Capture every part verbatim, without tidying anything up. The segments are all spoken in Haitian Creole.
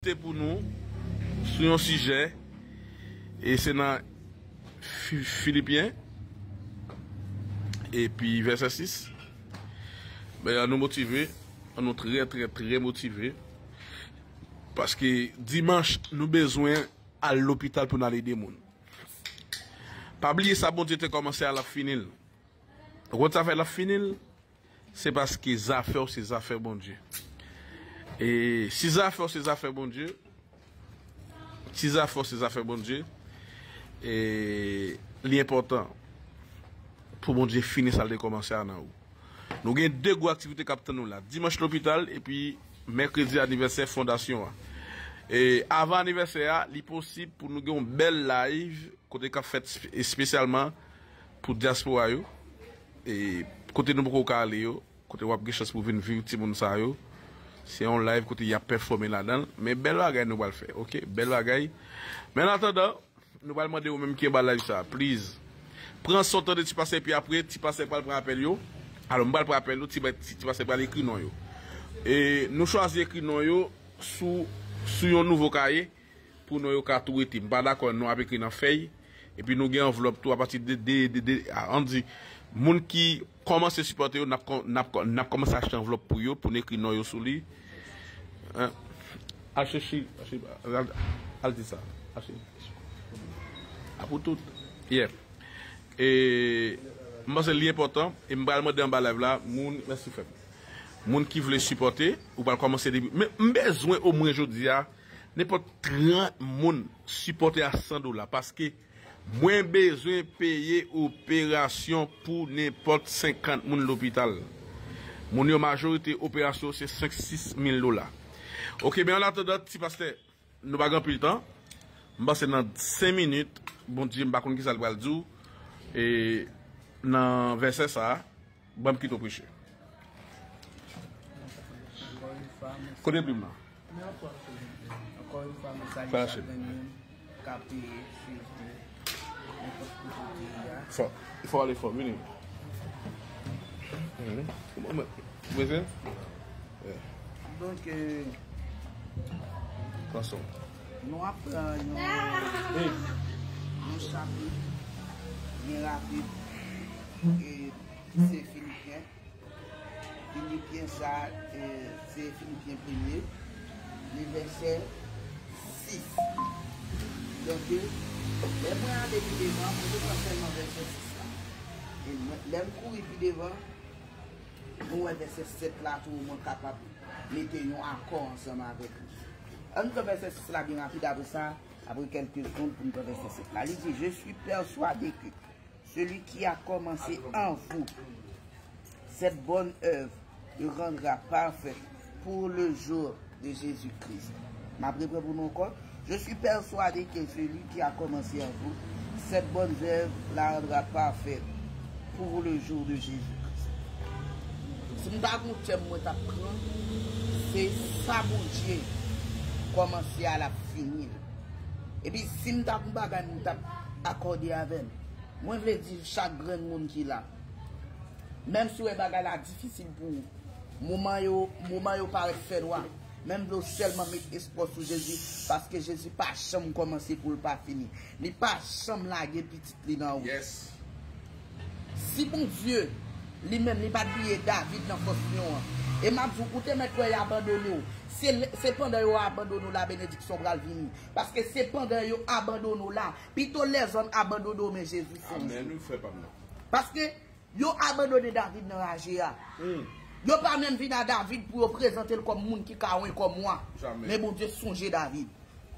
Te pou nou sou yon sijè, e se nan Fi- Filipyen, epi vèsè sis. Men, an nou motive, an nou trè, trè, trè motive. Paske dimanch, nou bezwen al lopital pou n al ede moun. Pa bliye sa Bondye te kòmanse a, l ap fini l. Ou konn sa fè l ap fini l? Se paske zafè w se zafè Bondye. E si zafè w se zafè Bondye, si zafè w se zafè Bondye, e li enpòtan pou Bondye fini sa l te kòmanse a nan ou. Nou gen de gwo aktivite k ap tann nou la. Dimanch lopital, epi mèkredi anivèsè fondasyon an. E avan anivèsè a, li posib pou nou gen yon bèl live kote k ap fèt espe- espesyalman pou dyaspora yo. E kote nou poko ka ale yo, kote w ap gen chans pou vin viv timoun sa yo. Se yon live kote y ap pèfòme ladan l. Men bèl bagay nou pral fè, oke? Bèl bagay. Men an atandan, nou pral mande ou menm ki anba live sa, please. Pran son tande ti pastè, epi apre, ti pastè pral pran apèl yo. Alò, m pral pran apèl yo, ti, ti, ti pastè pral ekri non yo. E nou chwazi ekri non yo sou, sou yon nouvo kaye pou non yo ka tou rete. M pa dakò non ap ekri nan fèy. Epi nou gen anvlòp tou apati de, de, de, de, a, ann di, moun ki kòmanse sipòte yo, n ap kò- n ap kò- n ap kòmanse achte anvlòp pou yo, pou n ekri non yo sou li. Hein? Achte chi, achte, al, al di sa. Achte. A pou tout. Yeah. E m panse li enpòtan, e m pral mande anba live la, moun, mèsi frè m. Moun ki vle sipòte, ou pral kòmanse depi. Men m bezwen omwen jodi a, nenpòt trant moun sipòte a san dola, paske mwen bezwen peye operasyon pou nenpòt senkant moun lopital. Moun yo majorite operasyon se senk, sis mil dola. Oke, men an atandan, ti pastè, nou pa gen anpil tan. M panse nan senk minit, Bondye, m pa konn kisa l pral di w. E nan vèsè sa a, ban m kite w preche. Ankò yon fwa, mèsi. Kote plim nan? Ankò yon fwa, mwen salye chak grenn moun k ap swiv nou nenpòt kote w te ye a. Fò, fò ale fò, vini. Mhm. Ou bezwen? Yeah. Donk, euh, pran son. Nou ap pran yon, yon chapit byen rapid, e se Filipyen. Filipyen sa, e, se Filipyen premye, li vèsè sis. Donk, lè mwen ale pi devan, mwen te pran sèlman vèsè sis la. E mwen, lè m kouri pi devan, nou wè vèsè sèt la tou, mwen kapab mete yon akò ansanm avèk li. Ann pran vèsè sis la byen rapid, apre sa, apre kèlke segonn pou n pran vèsè sèt la. Li di, Je suis persuadé que celui qui a commencé en vous cette bonne œuvre le rendra parfaite pour le jour de Jésus-Christ. M ap repran pou nou ankò. Je suis persuadé que celui qui a commencé en vous cette bonne œuvre la rendra parfaite pour le jour de Jésus-Christ. Si m ta gen yon tèm mwen t ap pran, se sa Bondye kòmanse a, l ap fini l. Epi si m ta gen yon bagay m t ap akòde avè l, mwen vle di chak grenn moun ki la, menm si w wè bagay la difisil pou ou, moman yo, moman yo parèt fè nwa, men m vle w sèlman met espwa w sou Jezi, paske Jezi pa janm kòmanse pou l pa fini. Li pa janm lage pitit li nan wout. Yes. Si Bondye, li menm, li pa t bliye David nan fòs lyon an, e m ap di w, ou te mèt wè y abandone w. Se, se pandan yo abandone w la benediksyon pral vini. Paske se pandan yo abandone w la. Pito lèzòm abandone w, men Jezi sonje w. Amèn, wi, frè pa m nan. Paske yo abandone David nan raje a. Hmm. Yo pa menm vin a David pou yo prezante l kòm moun ki ka wen kòm wa. Jamè. Men Bondye sonje David.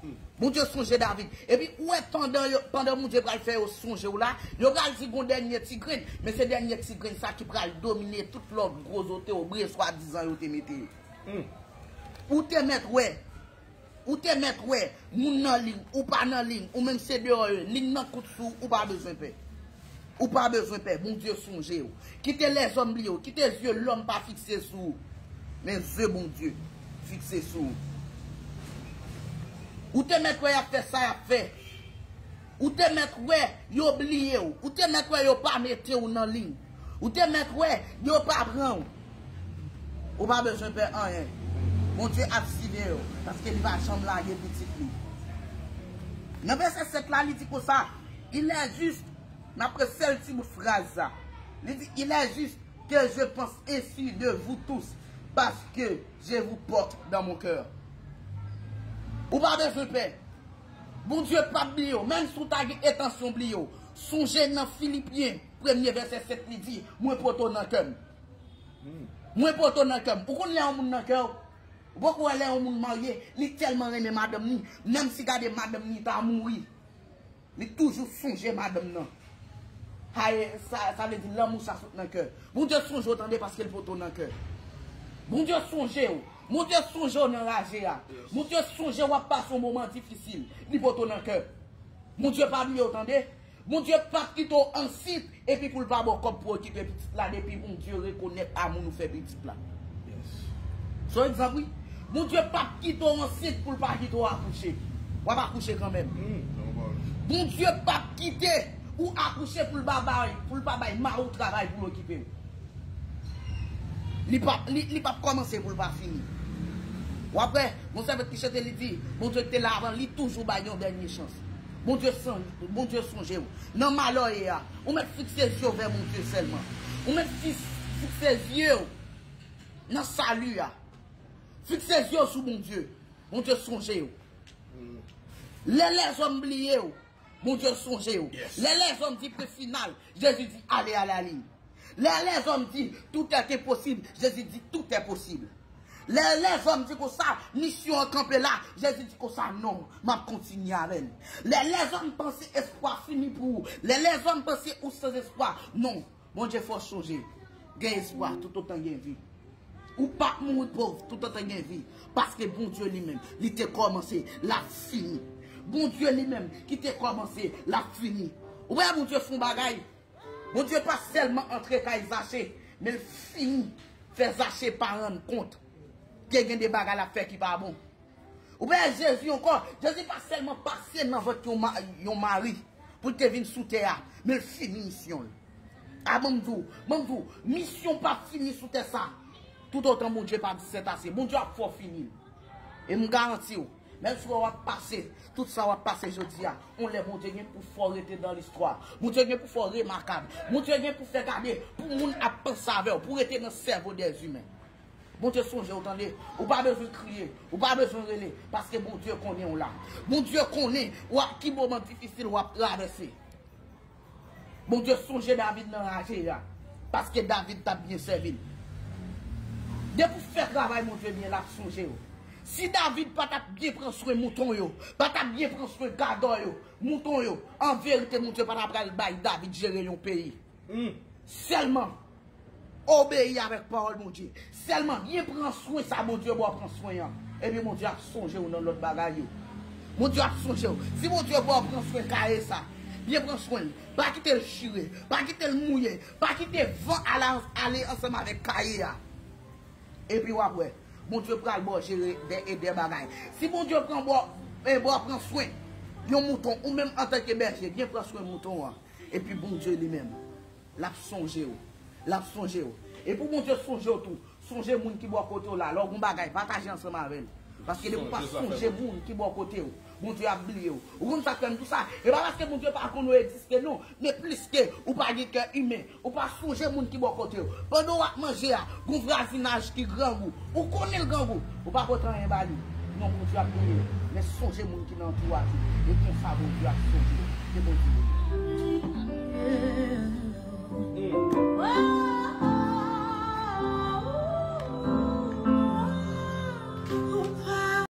Hmm. Bondye sonje David. Epi, ou wè, pandan yo, pandan Bondye pral fè yo sonje w la, yo pral di gon dènye ti grenn. Men se dènye ti grenn sa ki pral domine tout lòt gwo zotobre swadizan yo te mete yo. Hmm. Ou te mèt wè. Ou te mèt wè, moun nan liy, ou pa nan liy, ou menm se deyò yo, liy nan kout sou ou, ou pa bezwen pè. Ou pa bezwen pè, Bondye sonje w. Kite lèzòm bliye w, kite zye lòm pa fikse sou ou. Men zye Bondye fikse sou ou. Ou te mèt wè y ap fè sa y ap fè. Ou te mèt wè yo bliye w. Ou te mèt wè yo pa mete w nan liy. Ou te mèt wè yo pa pran w. Ou pa bezwen pè anyen. Bondye ap siveye. yo, paske li pa janm lage pitit li. Nan vèsè sèt la, li di konsa, il est juste, n ap pran sèl ti bout fraz sa. Li di, il est juste que je pense ainsi de vous tous, parce que je vous porte dans mon cœur. Ou pa bezwen pè. Bondye p ap bliye w, menm si w ta gen entansyon bliye w. Sonje nan Filipyen, premye vèsè sèt, li di, mwen pote w nan kè m. Mwen pote w nan kè m. Ou konn lè yon moun nan kè w? Ou poko wè lè yon moun marye, li tèlman renmen madanm ni, menm si gade madanm ni ta mouri, li toujou sonje madanm nan. Haye, sa, sa vle di lanmou sa sot nan kè. Bondye sonje w tande paske l pote w nan kè. Bondye sonje w. Bondye sonje w nan raje a. Bondye sonje w ap pase yon moman difisil. Li pote w nan kè. Bondye pa bliye w tande. Bondye p ap kite w ansent epi pou l pa ba w kòb pou okipe pitit la depi Bondye rekonèt amou nou fè pitit la. Se yon egzanp wi. Bondye p ap kite w ansent pou l pa kite w akouche. W ap akouche kanmenm. Bondye p ap kite ou akouche pou l pa bay, pou l pa bay mari w travay pou l okipe w. Li p ap, li, li p ap kòmanse pou l pa fini. W ap wè, gon sèvant ki chante, li di, Bondye ki te la avan, li toujou bay yon dènye chans. Bondye san, Bondye sonje w. Nan malè w ye a, ou mèt fikse zye w vè Bondye sèlman. Ou mèt fi-, fikse zye w nan sali a. Fikse zye w sou Bondye. Bondye sonje w. Lè lèzòm bliye w, Bondye sonje w. Lè lèzòm di pwen final, Jezi di, ale, ale, ale. Lè lèzòm di, tout est impossible, Jezi di, tout est possible. Lè lèzòm di konsa, misyon an kanpe la, Jezi di konsa, non, m ap kontinye avè l. Lè lèzòm panse espwa fini pou ou, lè lèzòm panse ou san espwa, non, Bondye fè w sonje, gen espwa toutotan gen vi. Ou p ap mouri pòv toutotan gen vi, paske Bondye li menm, li te kòmanse, l ap fini. Bondye li menm ki te kòmanse, l ap fini. Ou wè Bondye fè yon bagay. Bondye pa sèlman antre kay Zache, men l fini fè Zache pa rann kont ke gen de bagay l ap fè ki pa bon. Ou pa wè Jezi ankò, Jezi pa sèlman pase nan vant yon ma-, yon mari pou l te vin sou tè a, men l fini misyon l. A, ban m di w, ban m di w, misyon pa fini sou tè sa toutotan Bondye pa di sètase. Bondye ap fè w fini l. E m garanti w, menm si w ap pase tout sa w ap pase jodi a, yon lè Bondye gen pou fè w rete dan listwa. Bondye gen pou fè w remakab. Bondye gen pou fè gade pou moun ap panse avè w, pou rete nan sèvo dèzimen. Bondye sonje w tande. Ou pa bezwen kriye, ou pa bezwen rele, paske Bondye konnen w la. Bondye konnen w ap, ki moman difisil w ap travèse. Bondye sonje David nan raje a, paske David t ap byen sèvi l. Depi w fè travay Bondye byen, l ap sonje w. Si David pa t ap byen pran swen mouton yo, pa t ap byen pran swen gadò yo, mouton yo, an verite, Bondye pa t ap pral bay David jere yon peyi. Sèlman obeyi avèk pawòl Bondye. Sèlman byen pran swen sa Bondye ba w pran swen an. Epi Bondye ap sonje w nan lòt bagay yo. Bondye ap sonje w. Si Bondye ba w pran swen kaye sa, byen pran swen l. Pa kite l chire. Pa kite l mouye. Pa kite van ale, ale ansanm avèk kaye a. Epi w ap wè, Bondye pral ba w jere de, e de bagay. Si Bondye pran ba w, e ba w pran swen yon mouton, ou menm antanke bèje, byen pran swen mouton an. Epi Bondye li menm, l ap sonje w. L ap sonje w. E pou Bondye sonje w tou, sonje moun ki bò kote w la. Lè w gon bagay, pataje ansanm avè l. Paske depi w pa sonje moun ki bò kote w, Bondye ap bliye w. Ou konn sa k fè m di w sa? E pa paske Bondye pa konn ou egziste non, men pliske ou pa gen kè imen. Ou pa sonje moun ki bò kote w. Pandan w ap manje a, gon vwazinaj ki grangou. Ou konnen l grangou. Ou pa pote anyen ba li. Non, Bondye ap bliye w. Men sonje moun ki nan antouraj ou. E konsa Bondye ap sonje w. Ke Bondye beni w.